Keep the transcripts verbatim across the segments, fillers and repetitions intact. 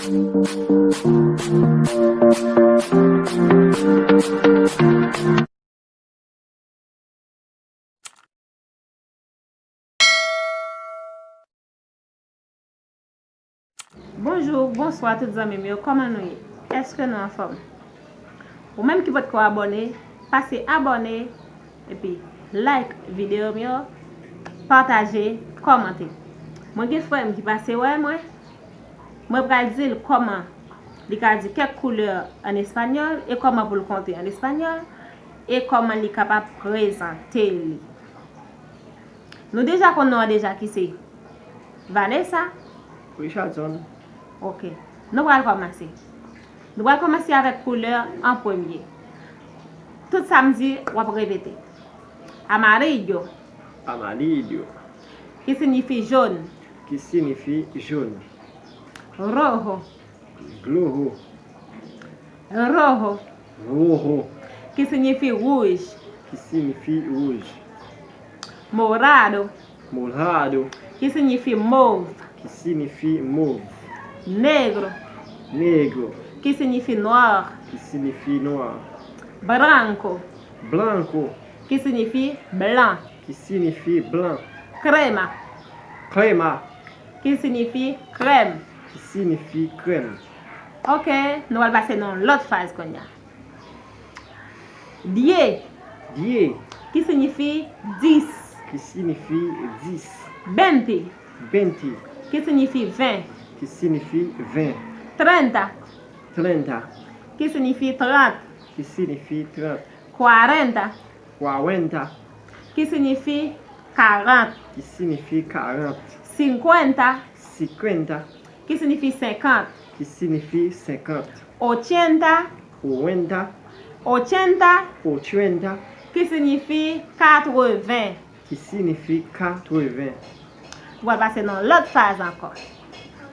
Bonjou, bonswa tout zanmi m yo, kòman nou ye? Èske nou anfòm? Ou menm ki potko abòne, pase abòne, epi like videyo m yo, pataje, kòmante. Mwen gen frè m ki pase wè mwen, mwen pral di l kòman li ka di kèk koulè an espanyòl e kòman pou l konte an espanyòl e kòman li kapab prezante li. Nou deja konn non an deja ki se Vanessa. Richardson. Ok. Nou pral kòmanse. Nou pral kòmanse avèk koulè an premye. Tout sa m di, w ap repete. Amarillo. Amarillo. Ki siyifi jòn. Ki siyifi jòn. Rojo. Gloho. Rojo. Rojo. Ki siyifi wouj. Ki siyifi wouj. Morado. Morado. Ki siyifi mov. Ki siyifi mov. Negro. Negro. Ki siyifi nwa. Ki siyifi nwa. Branco. Blanco. Ki siyifi blan. Ki siyifi blan. Krema. Krema. Ki siyifi krèm. Ki siyifi krèm. Ok, nou pral pase nan yon lòt fraz kounye a. Dye. Dye. Ki siyifi dis. Ki siyifi dis. Bente. Bente. Ki siyifi ven. Ki siyifi ven. Trenta. Trenta. Ki siyifi trant. Ki siyifi trant. Cuarenta. Cuarenta. Ki siyifi karant. Ki siyifi karant. Cincuenta. Cincuenta. Ki siyifi senkant. Ki siyifi senkant. Ochenta. Ochenta. Ochenta. Ochenta. Ki siyifi katreven. Ki siyifi katreven. W ap pase nan lòt fraz ankò.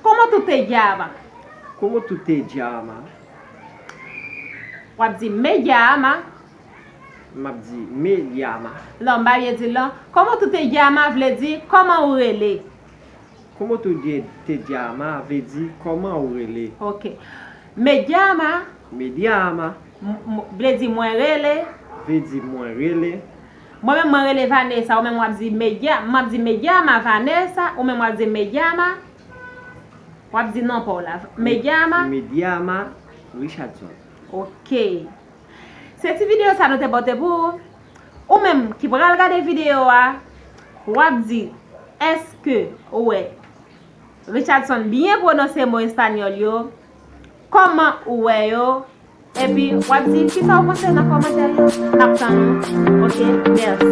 ¿Cómo tú te llamas? ¿Cómo tú te llamas? W ap di me llamo. M ap di me llamo. Non, m pa byen di l non. ¿Cómo tú te llamas vle di kòman ou rele. ¿Cómo tú te, te llamas vle di kòman ou rele. Ok. Me llamo. Me llamo. M, m, vle di mwen rele. Vle di mwen rele. Mwen menm mwen rele Vanessa, ou menm w ap di me lla-, m ap di me llamo Vanessa, ou menm w ap di me llamo. W ap di non pa w la. Me llamo. Me llamo Richardson. Ok. Se ti videyo sa nou te pote pou ou. Ou menm ki pral gade videyo a, w ap di, èske ou wè Richardson byen pwononse mo espanyòl yo? Kòman ou wè yo? Epi, w ap di kisa w panse nan kòmantè yo. N ap tann ou. Ok, mèsi.